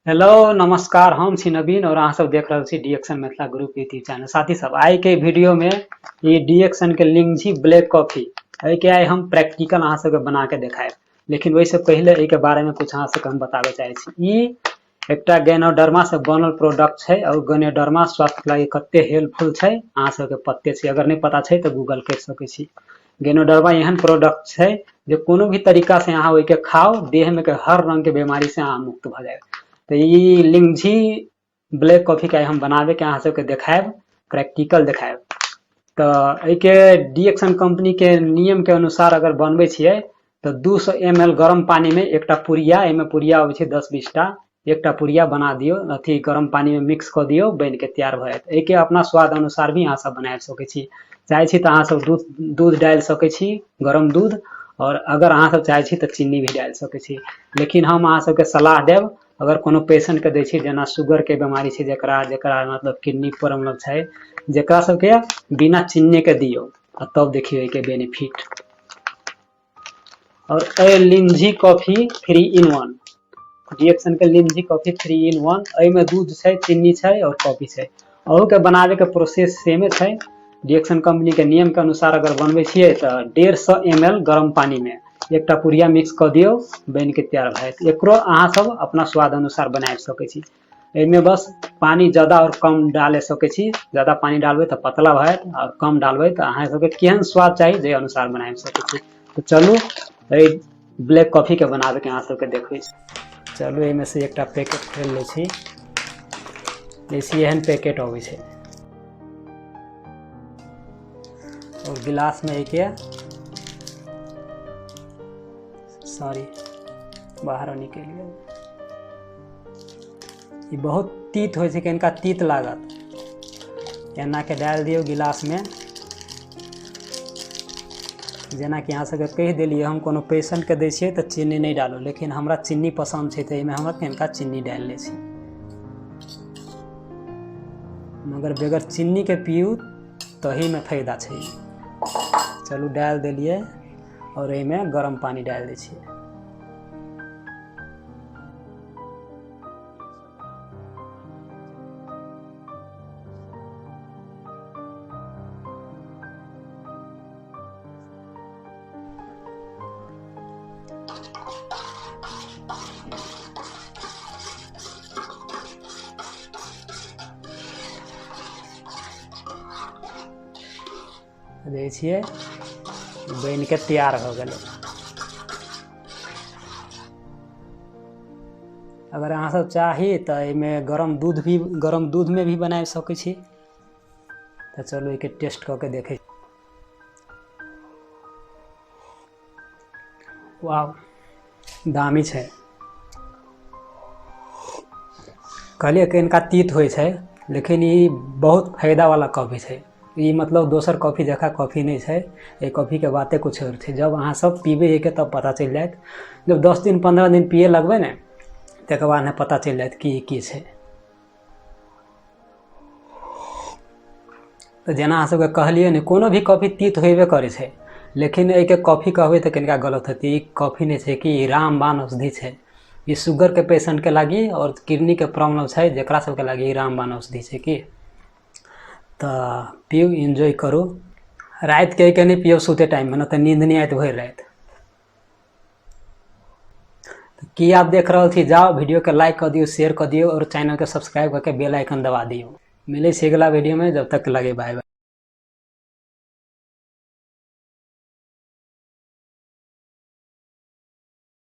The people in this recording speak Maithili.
हेलो नमस्कार, हम छी नवीन और अहाँ सब देख रहल छी डीएक्सन मिथिला ग्रुप यूट्यूब चैनल। साथी सब, आइ के वीडियो में ई डीएक्सन के लिंक छी ब्लैक कॉफी, एहि के आइ हम प्रैक्टिकल अहाँ सबके बना के देखायब। लेकिन ओहिसँ पहिले एहि के बारे में कुछ अहाँ सबके हम बताबे चाहै छी। ई एकटा गैनोडर्मा से बनल प्रोडक्ट छै और गैनोडर्मा स्वास्थ्य लागि कते हेल्पफुल छै अहाँ सबके पते छै। अगर नहीं पता छै तऽ गूगल कर सकै छी। गैनोडर्मा एहन प्रोडक्ट छै जे कोनो भी तरीका से अहाँ ओहिके खाओ, देह में के हर रंग के बीमारी से अहाँ मुक्त भऽ जायब। तऽ ई लिंगझी ब्लैक कॉफी के हम बनाबे के अहाँ सबके देखायब, प्रैक्टिकल देखायब। तऽ एहिके डीएक्सन कंपनी के नियम के अनुसार अगर बनबै छियै तऽ 200 ml गरम पानी में एकटा पुड़िया, एहिमे पुड़िया अबै छै 10-20 टा, एकटा पुड़िया बना दियौ, अथी गरम पानी में मिक्स कऽ दियौ, बनि के तैयार भऽ जायत। एहिके अपना स्वाद अनुसार भी अहाँ सब बना सकै छी। चाहै छी तऽ अहाँ सब दूध दूध डालि सकै छी, गरम दूध, और अगर अहाँ सब चाहै छी तऽ चीनी भी डालि सकै छी। लेकिन हम अहाँ सबके सलाह देब, अगर कोनो पेशेंटके दै छी, जेना शुगरके बीमारी छै जकरा जकरा मतलब किडनी प्रॉब्लम छै, जकरा सबके बिना चीनीके दियौ आ तब देखियौ एहिके बेनिफिट। और एहि लिंजी कॉफी 3 in 1 डीएक्सन के लिंजी कॉफी 3 in 1, एहिमे दूध छै, चीनी छै और कॉफी छै। अहू के बनाबे के प्रोसेस सेमे छै। डीएक्सन कंपनी के नियम के अनुसार अगर बनबै छियै तऽ 150 ml गरम पानी में एकटा पुड़िया मिक्स कऽ दियौ, बनि के तैयार भऽ जायत। एकरो अहाँ सब अपना स्वाद अनुसार बना सकै छी। एहिमे बस पानी ज्यादा और कम डाले सकै छी। ज्यादा पानी डालबै तऽ पतला भऽ जायत और कम डालबै तऽ अहाँ सबके केहन स्वाद चाही जाहि अनुसार बना सकै छी। तऽ चलू एहि ब्लैक कॉफी के बनाबे के अहाँ सबके देखबै छी। चलू एहिमे से एकटा पैकेट खोलि लै छी। जैसे एहन पैकेट अबै छै और गिलास में एहिके सॉरी बाहर निकलि गेल। ई बहुत तीत होइ छै, कनिका तीत लागत। एना के डालि दियौ गिलास में। जेनाकि अहाँ सबके कहि देलियै, हम कोनो पेशेंटके दै छियै तऽ चीनी नहि डालू, लेकिन हमरा चीनी पसन्द छै तऽ एहिमे हमरा कनिका चीनी डालि लै छी। मगर बगैर चीनीके पियू तहीमे फायदा छै। चलू डालि देलियै और एहिमे गरम पानी डालि दै छियै। दै छियै, बनि के तैयार हो गेलै। अगर अहाँ सब चाही तऽ एहिमे गरम दूध भी, गरम दूधमे भी बना सकै छी। तऽ चलू एहिके टेस्ट कऽ के देखै। वाह, दामी छै। कहलियै कनिका तीत होइ छै, लेकिन ई बहुत फायदावला कॉफी छै। ई मतलब दोसर कॉफी जकाँ कॉफी नहि छै। एहि कॉफीके बाते कुछ आओर छै। जब अहाँ सब पीबै एहिके तब पता चलि जायत। जब 10 दिन 15 दिन पिए लगबै ने, तकर बाद पता चलि जायत कि ई की छै। तऽ जेना अहाँ सबके कहलियै ने, कोनो भी कॉफी तीत होबे करै छै, लेकिन एहिके कॉफी कहबै तऽ कनिका गलत हेतै। ई कॉफी नहि छै कि ई रामबाण औषधि छै। ई शुगरके पेशेंटके लागि आओर किडनीके प्रॉब्लम छै जकरा सबके लागि ई रामबाण औषधि छै कि। तऽ पिउ, एन्जॉय करू। रातिके एहिके नहि पियौ सुतै टाइममे, नहि तऽ नींद नहि आयत भरि राति। की आप देख रहल छी? जाउ वीडियो के लाइक कऽ दियौ, शेयर कऽ दियौ और चैनल के सब्सक्राइब करके बेल आइकन दबा दियौ। मिलै छै अगिला वीडियो में, जब तक लगे बाय बाय।